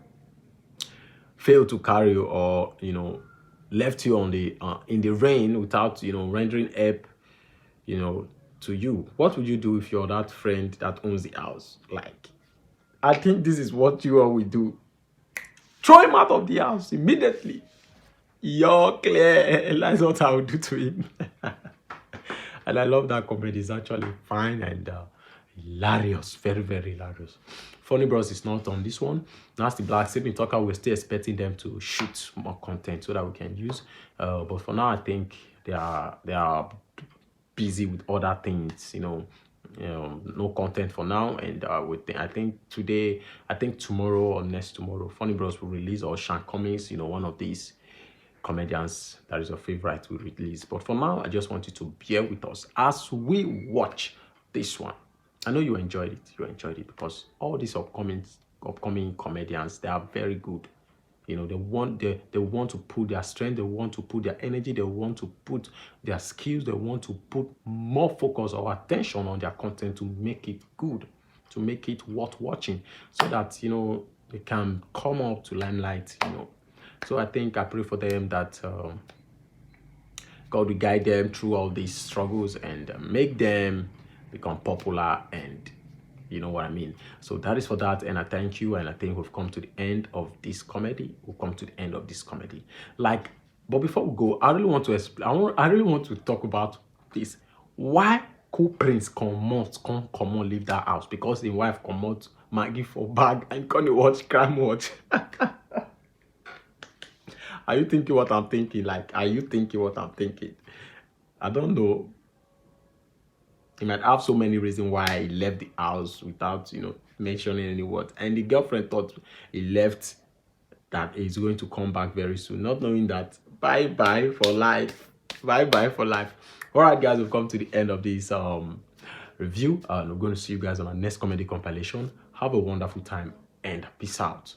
failed to carry you, or, you know, left you on the uh, in the rain without, you know, rendering help, you know, to you? What would you do if you're that friend that owns the house? Like, I think this is what you all will do. Throw him out of the house immediately. You're clear. That's what I would do to him. And I love that comedy. It's actually fine and uh, hilarious. Very, very hilarious. Funny Bros is not on this one. Nasty Black, Sydney Talker, we're still expecting them to shoot more content so that we can use. Uh, but for now, I think they are they are busy with other things, you know. Um, no content for now, and uh, we think I think today, I think tomorrow or next tomorrow, Funny Bros will release, or Sean Cummings, you know, one of these comedians that is your favorite will release. But for now, I just want you to bear with us as we watch this one. I know you enjoyed it. You enjoyed it because all these upcoming upcoming comedians, they are very good. You know, they want they, they want to put their strength, they want to put their energy, they want to put their skills, they want to put more focus or attention on their content to make it good, to make it worth watching, so that, you know, they can come up to limelight. You know, so I think I pray for them that um, God will guide them through all these struggles and uh, make them become popular and You know what I mean? So that is for that, and I thank you. And I think we've come to the end of this comedy. We've come to the end of this comedy. Like, but before we go, I really want to explain. I, want, I really want to talk about this. Why Cool Prince come out, come come on, leave that house because his wife come out Maggie for bag and come dey watch Crime Watch. Are you thinking what I'm thinking? Like, are you thinking what I'm thinking? I don't know. He might have so many reasons why he left the house without, you know, mentioning any word. And the girlfriend thought he left, that he's going to come back very soon, not knowing that bye bye for life. Bye bye for life. All right, guys, we've come to the end of this um review. Uh, we're going to see you guys on our next comedy compilation. Have a wonderful time and peace out.